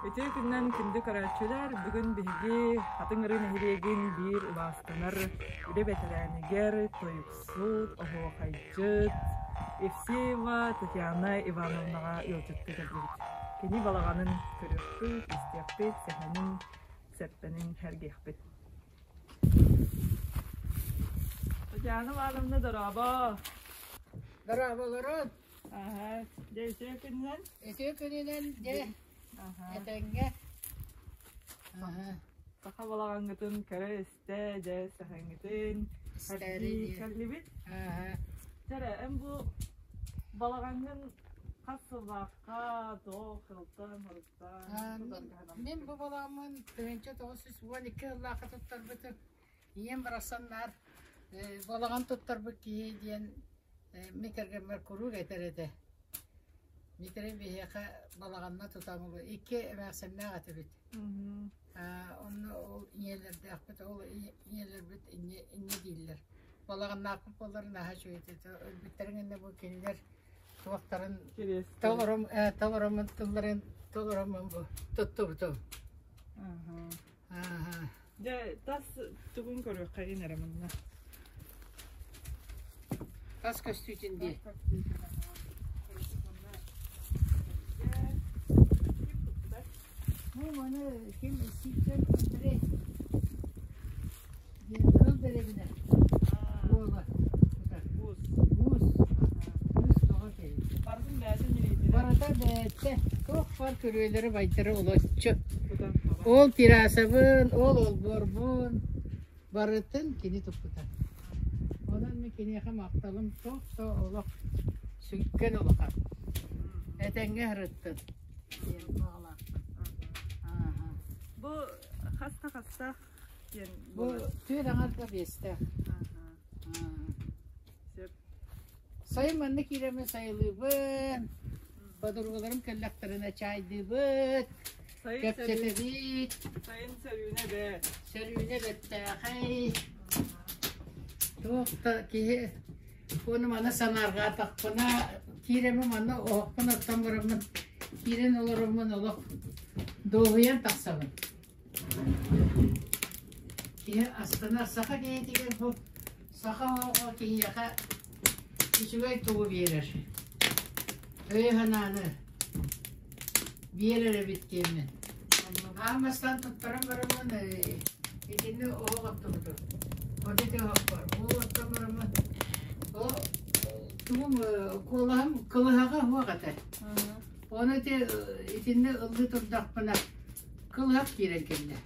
Үтүө күнүнэн күндү көрөөччүлэр! Бүгүн биһиги Хатыҥ Арыы нэһилиэгин биир убаастанар үлэ бэтэрээнигэр, тойуксут, оһуохайдьыт Евсеева Татьяна Ивановнаҕа ыалдьыттыы кэллибит. Кини балаҕанын көрүөхпүт, истиэхпит, сэһэнин, сэппэнин сэргиэхпит. Татьяна Ивановна, дорообо! Дорооболорун! Аһа, дьэ үтүө күнүнэн. Үтүө күнүнэн дьэ этэҥҥэ. Аһа. Саха балаҕаҥҥытын көрө-истэ, дьэ сэһэҥҥитин Истээри кэллибит. Аһа. Чэрэ, эн бу балаҕаҥҥын хас сыллаахха, туох сылтан, хоруктан Мин бу балаҕаммын 1992 сыллаахха туттарбытым. Ийэм барахсан наар балаҕан туттарбыт киһи диэн Мин кэргэммэр куруук этэр этэ: Миитэрэй биһиэхэ балаҕанна тутан икки эмээхсиннээх этибит. Онно ол ийэлэрдээхпит, ол ийэлэрбит инньэ инньэ дииллэр. Балаҕаннаахпыт буоллар наһаа үчүгэй этэ. Өлбүттэрин иннэ бу кинилэр туохтарын толором толороммун тылларын толороммун бу туттубутум. Дьэ, тас тугун көрүөххэйин эрэ манна. Тас көстүүтүн дии. Бу маны ким Сииттэн Андрей диэн кыл дэриэбинэ уола Уус. Уус. Уус тоҕо киһи. Барытын бэйэтин илиитинэн. Барыта бэйэтэ. Туох баар күрүөлэри байдары олоччу. Ол террасабын, ол олбуорбун барытын кини туппута. Онон мин киниэхэ махталым туох да олох сүҥкэн улахан. Этэҥҥэ сырыттын диэн баҕалаахпын. Ааһа. Бу хаста хастаах диэн Бу түөрт аҥарда биэстээх. Сөп. Сайын манна киирэммин сайылыыбын, подругаларым кэллэхтэринэ чаайдыыбыт, кэпсэтэбит. Сайын сөрүүнэ бэрт. Сөрүүнэ бэртээхэй. Туох да киһи уону маны санаарҕаатахпына киирэммин манна оһохпун оттон бараммын киирэн олороммун олох дуоһуйан тахсабын. Киһи астынар саха киһитигэр бу саха оҕо киһиэхэ үчүгэй тугу биэрэр өйү-санааны биэрэр эбит диэммин. Аан бастаан туттаран бараммын итинни оһох оттубутум. Вот ити оһохпор. Ол оттон бараммын ол тугум куолаһым кылыһаҕа суох этэ. Ону ити итинни ыллыы турдахпына Кылыһах киирэн кэллэ.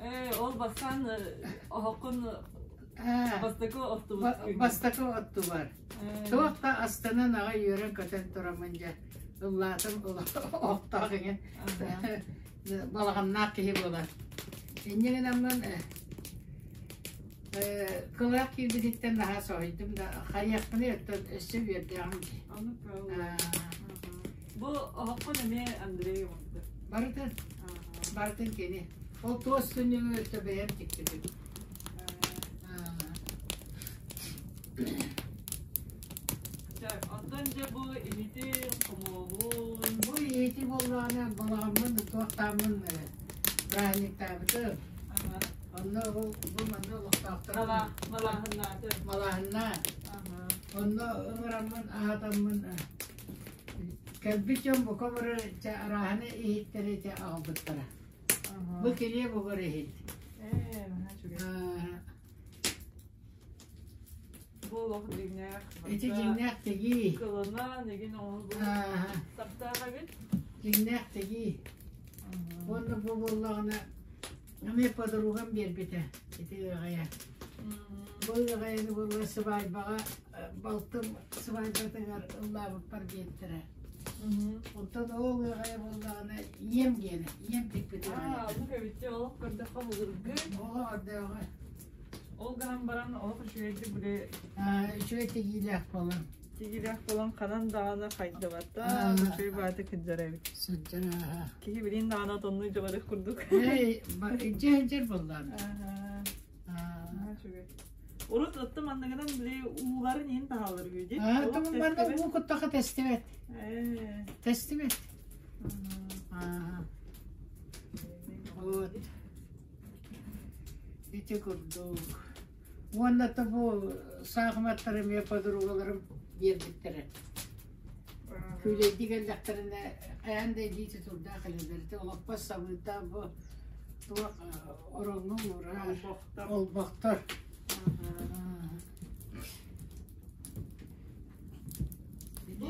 Ээ, ол бастаан оһоххун бастакы оттубут күн. Бастакы оттубар. Туох да астанан аҕай үөрэн-көтөн тураммын дьэ ыллаатым оһохтоох иҥин балаҕаннаах киһи буолар. Инньэ гынаммын кылыһах киирбититтэн наһаа соһуйдум да хайыахпыный оттон өссө үөрдээҕим дии. Бу оһоххун эмиэ Андрей оҥордо. Барытын, барытын кини. Ол туос сүнньүгү өттө бэйэм тиктибит. Оттон дьэ бу иһити хомуоһун. Бу иһити буоллаҕына балаҕаммын туохтааммын праздниктаабытым. Онно бу манна олохтоохтор малааһыннааты. Малааһыннаа. Онно ыҥыраммын аһатаммын Кэлбит дьон бука бары чэ арааһыны иһиттэри чэ аҕалбыттара. Бу килиэп угар иһит. Ээ, наһаа үчүгэй. Бу олох дьиҥнээх. Ити дьиҥнээх тигии. Кылынан, игин оҥоһуллубут саптаах эбит. Дьиҥнээх тигии. Уонна бу буоллаҕына Эмиэ подругам биэрбитэ ити ыаҕайа. Бу ыаҕайаны буолла сыбаайбаҕа балтым сыбаайбатыгар ыллаабыппар биэртэрэ. Онтон ол ыаҕайа буоллаҕына ийэм диэнэ, ийэм тикпит ыаҕайата. Оннук эбит олох көрдөххө былыргы. Олох ордооҕо. Ол гынан баран олох үчүгэйдик били Үчүгэй тигиилээх буолан. Тигилэх буолан ханан даҕаны хайдыбата, үчүгэй бааты кырдьар эбит. Сылдьар ааһа. Киһи билин даҕаны отоннуу дьабарых курдук. Эй, илдьэ сылдьар буоллаҕына. Үчүгэй. Урут оттон манныгынан били ууларын иһин таһаллар үһү дии. Оттон манна уу куттаха тэстибэт. Тэстибэт. Ити курдук. Уонна то бу саахыматтар эмиэ подругаларым биэрбиттэрэ. Күүлэйдии кэллэхтэринэ хайаан да илии тутуурдаах кэлэллэр. Ити олоппос сабыыта бу туох ороҥҥо уурар Олбохтор. Олбохтор. Бу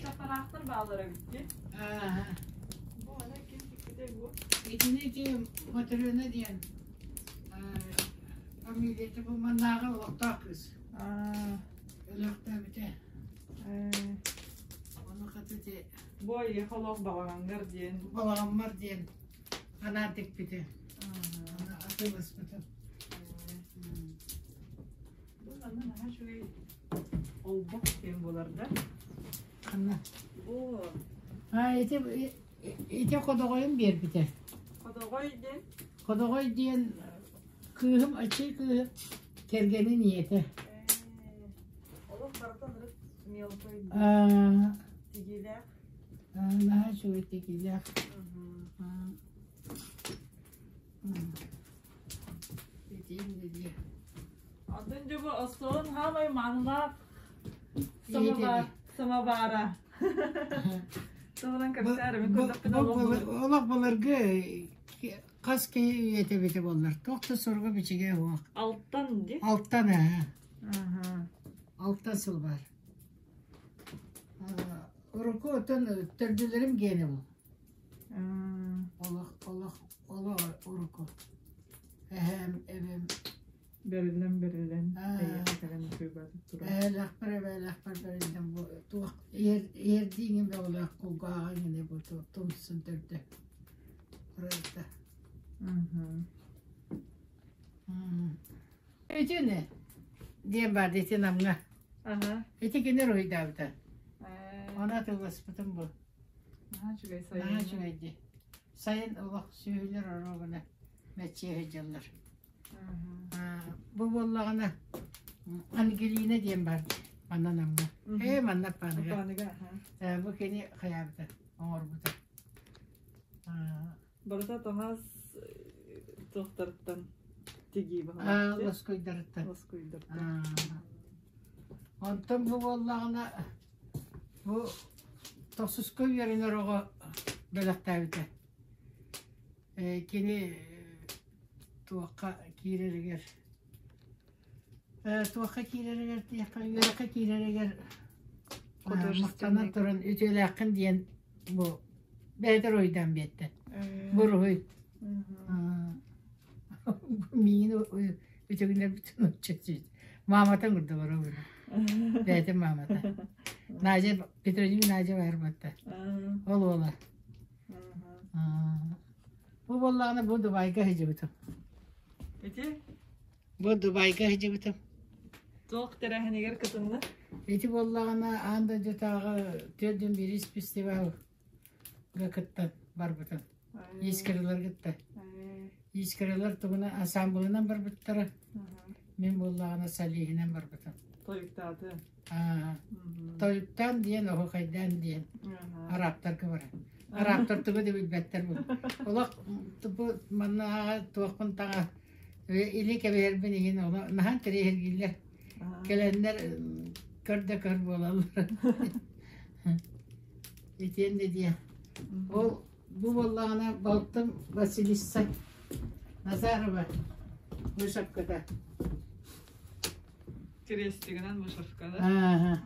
чапараахтар бааллар эбит дии. Бу аны ким тикпитэй бу? Итини ити Матрена диэн фамилията бу маннааҕы олохтоох кыыс. Өлөөхтөөбүтэ. Ону хата ити Бу эйиэхэ олох баҕаҕаҥҥар диэн. Балаҕаммар диэн анаан тикпитэ. Атыыласпытым. Бу манна наһаа үчүгэй олбох диэн буолар да? Ханна? Бу А ити ити ходоҕойун биэрбитэ. Ходоҕой диэн? Ходоҕой диэн кыыһым аччыы кыыһым кэргэнин ийэтэ. Олох барыта ынырык мелкой тигиилээх. Наһаа үчүгэй тигиилээх. Итиин дии. Атын дьэ бу остуолун хаамай маанылаах самовар, самовара. Туһунан кэпсээр мин көрдөхпүнэ олох былыргы хас киһи үйэтэ эбитэ буоллар туох да суруга бичигэ суох. Алтан дии? Алтан ээ. Алтан сыл бар. Урукку оттон төрдүлэрим гиэнэ бу. Олох олох олох урукку. Эһээм эбэм Бэриллэн бэриллэн эйиэхэ кэлэн үчүгэй турар. Эһээлээхпэр эбээлээхпэр бэриллэн бу туох иһэрдииҥин бөҕөлөөх кулгааҕа иҥинэ бу тумсун төрдө проекта. Итини диэн баар ити Намҥа. Ити кини уруһуйдаабыта. Ону атыыласпытым бу. Наһаа үчүгэй сайын. Наһаа үчүгэй дии. Сайын олох сүөһүлэр оруобуна мэччиэ сылдьаллар. Бу буоллаҕына Ангелина диэн бар манна Намҥа. Ээ манна Аппааныга. Бу кини хайаабыта, оҥорбута. Барыта таҥас туохтарыттан тигии баһылааччы. Лоскуйдарыттан. Лоскуйдарыттан. Онтон бу буоллаҕына бу тохсуска үөрэнэр оҕо бэлэхтээбитэ. Кини туохха киирэригэр туохха киирэригэр диэххэ үөрэххэ киирэригэр махтанан туран үтүөлээххин диэн бу бэйэтэ уруһуйдаан биэрдэ. Бу уруһуй миигин үтүгүнэрбитин учча мааматын курдук оруобуна. Бэйэтин маамата. Надя Петрович Надя барбатта. Ол уола. Бу буоллаҕына бу Дубайга сылдьыбытым. Ити? Бу Дубайга сылдьыбытым. Туох тэрээһинигэр кытынна? Ити буоллаҕына аан дойдутааҕы төрдүн биирис фестивалга кыттан барбытым. Искрылар кытта. Искрылар тугуна ансамблынан барбыттара. Мин буоллаҕына солиһинэн барбытым. Тойуктааты. Тойуктаан диэн, оһуохайдаан диэн араабтарга барар. Араабтар тугу да билбэттэр бу. Олох бу манна туохпун таҥа или кэбиһэрбин иһин ону наһаа интэриэһиргииллэр. Кэлэннэр көр да көр буолаллар. Итиэннэ диэ. Ол бу буоллаҕына балтым Василиса Назарова вышивката. Крестигинэн вышивкада. Ааһа.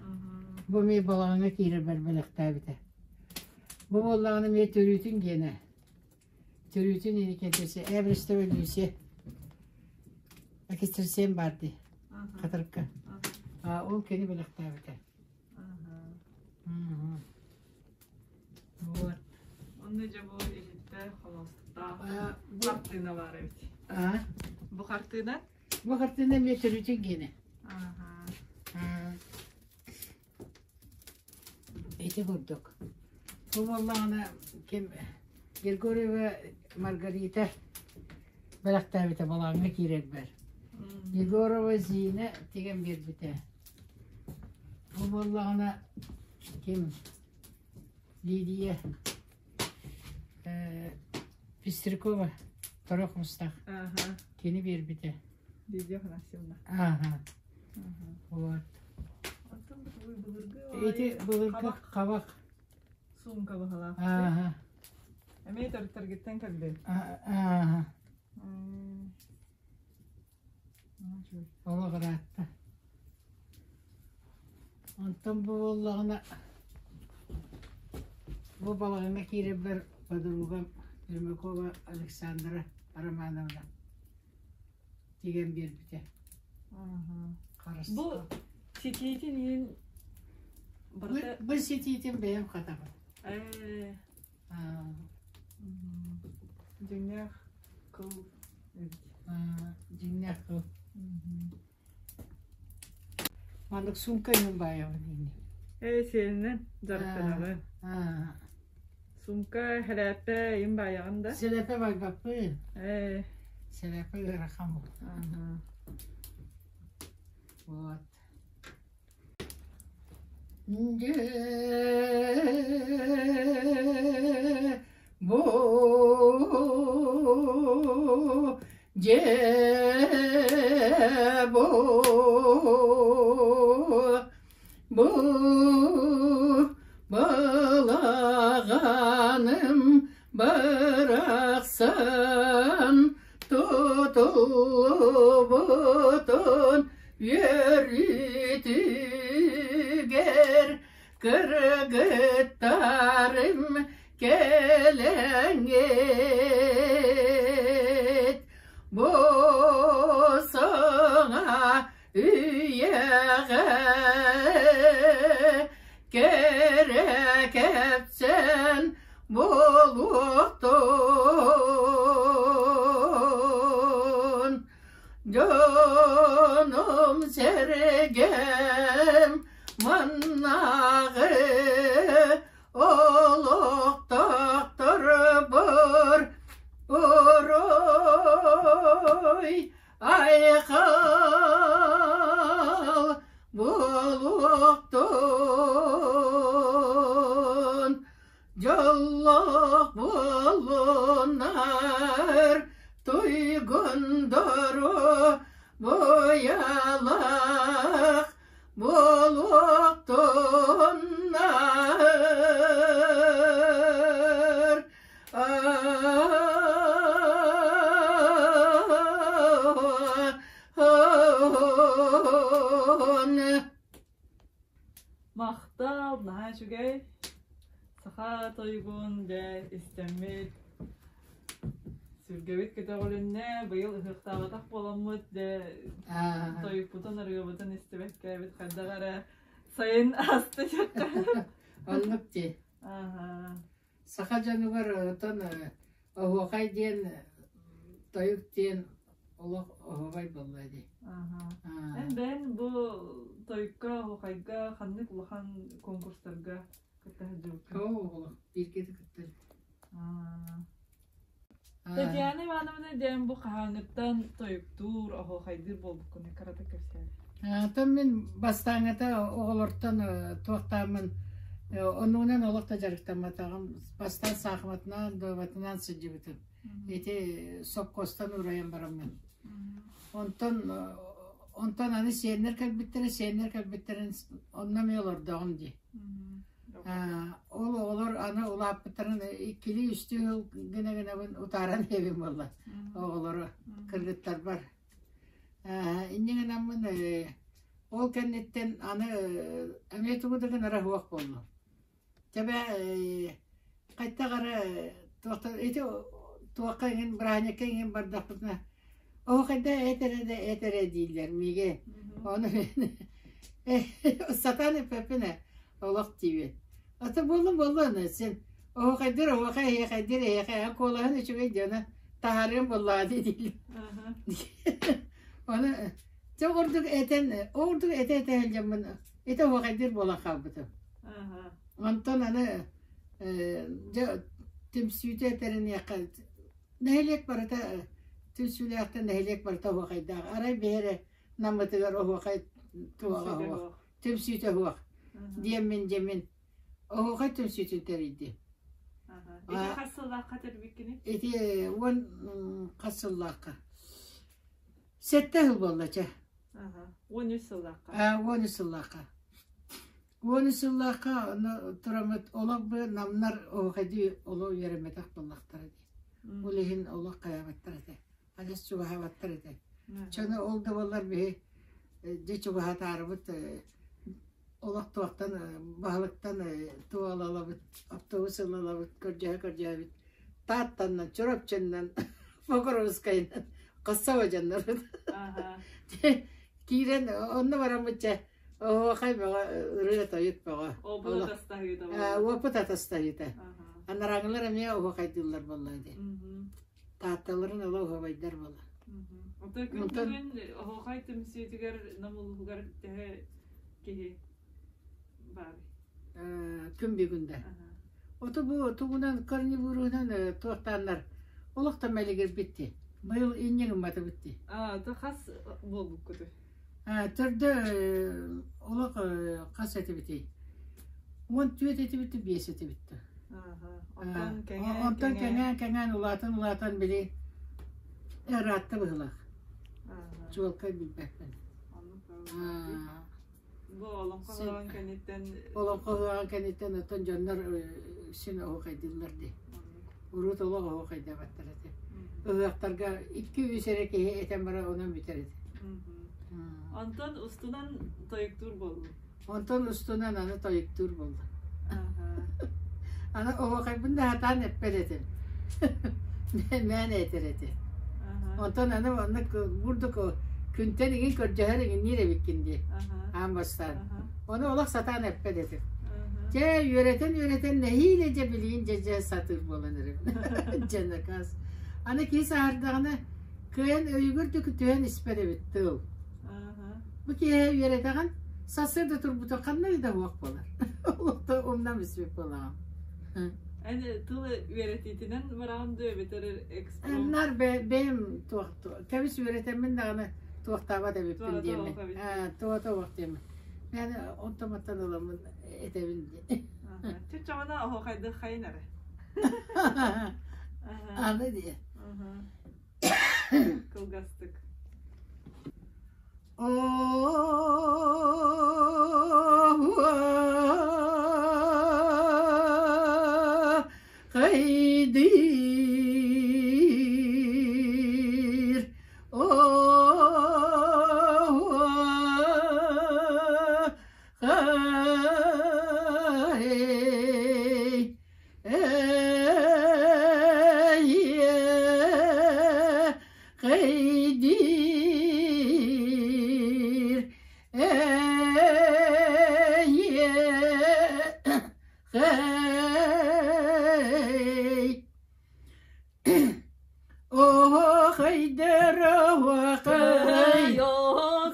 Бу эмиэ балаҕаҥҥа киирэрбэр бэлэхтээбитэ. Бу буоллаҕына эмиэ төрүүтүн гиэнэ. Төрүүтүн иникэтиси Эбристева Люся. Акистерсен баар дии. Хатырыкка. А ол кини бэлэхтээбитэ. Вот. Онно дьэ бу иһиттэ холостуктаах хартыына баар эбит. А? Бу хартыына? Бу хартыына эмиэ төрүтүн гиэнэ. Ити курдук. Бу буоллаҕына ким Григорьева Маргарита бэлэхтээбитэ балаҕаҥҥа киирэрбэр. Егорова Зина тигэн биэрбитэ. Бу буоллаҕына ким Лидия Пестрякова Торох Мустах кини биэрбитэ. Лидия Афанасьевна. Ага. Вот. Онтон былыргы Ити былыргы хабах. Сумка баһалаах. Ага. Эмиэ төрүттэргиттэн кэлбит. Ага. Олох ыраатта. Онтон бу буоллаҕына бу балаҕаҥҥа киирэрбэр подругам Пермякова Александра Романовна тигэн биэрбитэ. Бу ситиитин иһин барыта Бу ситиитин бэйэм хатабын. Дьиҥнээх кыл эбит. Дьиҥнээх кыл. Маннык суумка иһин баайабын ини. Ээ, сиэлинэн дьарыктанаҕын. Суумка, сэлээппэ иһин баайаҕын да? Сэлээппэ байбаппын. Ээ. Сэлээппэ ыарахан буолар. Вот. Дьэ, бу дьэ бу бу балаҕаным барахсан тутуллубутун үөрүүтүгэр кыргыттарым кэлэҥҥит бу саҥа үйэҕэ кэрэ кэпсээн буолуохтун Дьонум-сэргэм маннааҕы олохтоохторбор уруй айхал буолуохтун Дьоллоох буоллуннар туйгундору буйалаах буолуохтуннар. Махтал, наһаа үчүгэй. Саха тойугун дьэ истэммит, сүргэбит көтөҕүлүннэ, быйыл ыһыахтаабатах буоламмыт дьэ тойукпутун, ырыабытын истибэккэбит хайдах эрэ сайын ааста диэххэ. Оннук дии. Саха дьонугар оттон оһуохай диэн тойук диэн олох оһуобай буолла дии. Эн бэйэҥ бу тойукка, оһуохайга ханнык улахан конкурстарга кытта сылдьыбыккын? Оо, бииргэ да кытта. Татьяна Ивановна диэн бу хаһааҥҥыттан тойуктуур, оһуохайдыыр буолбуккун кыратык кэпсээ. Оттон мин бастааҥҥыта оҕолортон туохтааммын оннугунан олох да дьарыктамматаҕым. Бастаан саахыматынан, дуобатынан сылдьыбытым. Ити сопхуостан уурайан бараммын. Онтон онтон аны сиэннэр кэлбиттэрэ, сиэннэр кэлбиттэрин онно эмиэ олордоҕум дии. Ол оҕолор аны улааппыттарын иккилии-үстүү сыл гына-гынабын утааран иһэбин буолла оҕолору кыргыттарбар. Инньэ гынаммын ол кэнниттэн аны эмиэ тугу да гынара суох буоллум. Тэбэ хайдах эрэ туохтан ити туохха иҥин бырааһынньыкка иҥин бардахпытына оо хайда эт эрэ да эт эрэ дииллэр миигин. Ону сатаан эппэппин ээ олох диибин. Ата буоллун буоллун син оһуохайдыыр оһуохай эһиэхэйдиир эһиэхэй эн куолаһын үчүгэй дьоно таһаарыам буоллаҕа дии дииллэр. Ону дьэ ордук этэн ордук этэ этэ сылдьаммын ити оһуохайдыыр буолан хаалбытым. Онтон аны дьэ түмсүүтэ тэриниэххэ нэһилиэк барыта түмсүүлээхтэн нэһилиэк барыта оһуохайдаах. Арай биһи эрэ Наммытыгар оһуохай туоҕа оһуох, түмсүүтэ оһуох диэммин дьэмин оһуохай түмсүүтүн тэрийдим. Ити хас сыллаахха тэрийбиккиний? Ити уон хас сыллаахха. Сэттэ сыл буолла чэ. 13 сыллаахха. 13 сыллаахха. 13 сыллаахха тураммыт олох бы намнар оһохайдыы олох үөрэммэтэх буоллахтара дии. Ол иһин олох хайаабаттар этэ. Адьас чугаһаабаттар этэ. Чону ол да буоллар биһи дьэ чугаһатаарыбыт олох туохтан баһылыктан туолалабыт, автобус ылалабыт, көрдьөһө-көрдьөһөбүт. Тааттаннан, Чурапчыннан, Покровскайынан хасса дьоннорбут. Киирэн онно бараммыт дьэ оһуохай бөҕө, ырыа-тойук бөҕө. Опыт атастаһыыта. Опыт атастаһыыта. Анараҥылар эмиэ оһуохайдыыллар буолла дии. Таатталарын ыла оһуобайдар буолла. Оттон күн бүгүн оһуохай түмсүүтүгэр Нам улууһугар төһө киһи баарый? Күн бүгүн да. Ото бу тугунан корневуруһунан туохтааннар олох да мэлигирбитти. Быйыл инньэ гыммата битти. А, то хас буолбуккутуй? Төрдө олох хас этибитий? 14 этибитти, 5 этибитти. Онтон кэҥээн, Онтон кэҥээн, кэҥээн улаатан улаатан били ыраатта быһылаах. Чуолкай билбэппин. Бу олоҥхо ыһыаҕын кэнниттэн Олоҥхо ыһыаҕын кэнниттэн оттон дьоннор син оһуохайдыыллар дии. Урут олох оһуохайдаабаттар этэ. Ыһыахтарга икки-үс эрэ киһи этэн баран онон бүтэр этэ. Онтон устунан тойуктуур буоллум. Онтон устунан аны тойуктуур буолла. Аны оһуохайбын да сатаан эппэт этим. Мээнэ этэр этэ. Онтон аны онно бурдук күнтэн иҥин көрдөһөр иҥинниир эбиккин дии. Аан бастаан. Ону олох сатаан эппэт этим. Дьэ, үөрэтэн-үөрэтэн нэһиилэ дьэ билигин дьэ-дьэ сатыыр буолан эрэбин. Дьэ накаас. Аны киһи сааһырдаҕына кыайан өйүгэр да түһэн испэт эбит тыл. Бу киэһэ үөрэтэҕин, сарсыарда турбута ханна да уох буолар. Олохто умнам испит буолаҕым. Эн тыл үөрэтиитинэн бараҕын дуо эбэтэр экспромт? Наар бэйэм туох кэбис үөрэтэммин даҕаны туохтаабат эбиппин диэммин. Туота уох диэммин. Мен онтон-мантан ыламмын этэбин дии. Чуччаҕына оһуохайдык хайын эрэ. Аны дии. Кылгастык. Хайдыр Хай Хайдир Хай Оһо-хайдар-оһуохай,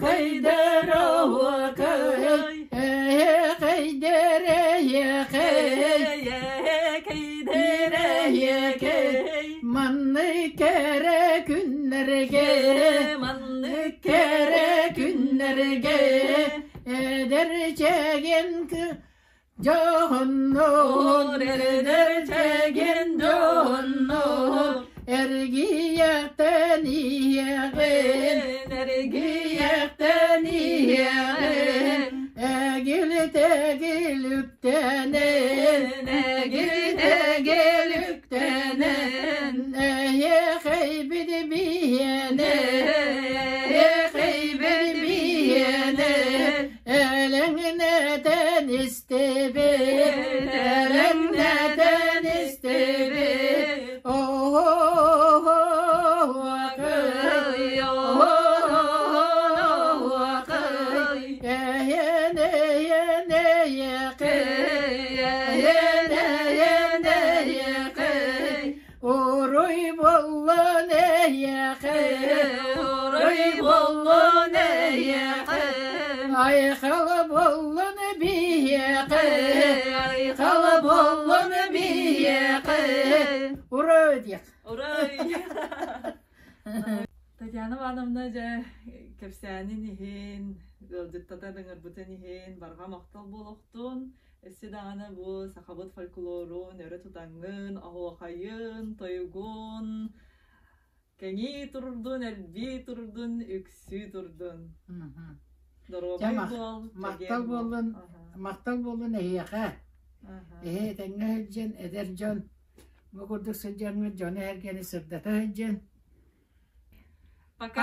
хайдар-оһуохай, эһэ-хайдар-эһиэхэй, эһиэхэй, маннык кэрэ күннэргэ, маннык кэрэ күннэргэ, эдэр чэгиэн Дьоһуннуун эдэр чэгиэн дьоһуннуун эргийэхтэн иһиэҕин, эргийэхтэн иһиэҕин, эгил-тэгил үктэнэн, эгил-тэгил үктэнэн, эһиэхэйбит биһиэнэ, эһиэхэйбит биһиэнэ, Элэҥнэтэн истибит, элэҥнэтэн истибит, Оһуокай, оһуокай, эйэн, эйэн, эйэкэй, эйэн, эйэн, эйэкэй, уруй буоллун эйиэхэ, уруй буоллун эйиэхэ, айхал буоллун биһиэхэ, айхал буоллун биһиэхэ, уруй диэх. Уруй! Татьяна Ивановна дьэ кэпсээнин иһин, ыалдьыттата ыҥырбытын иһин барҕа махтал буолуохтун. Өссө даҕаны бу сахабыт фольклорун өрө тутаҥҥын, оһуохайын, тойугун, Кэҥии турдун, элбии турдун, үксүү турдун. Доруобай буол, махтал буоллун, махтал буоллун эһиэхэ. Эһи этэҥҥэ сылдьан, эдэр дьон бу курдук сылдьаҥҥыт дьону эргэни сырдата сылдьан. Пока!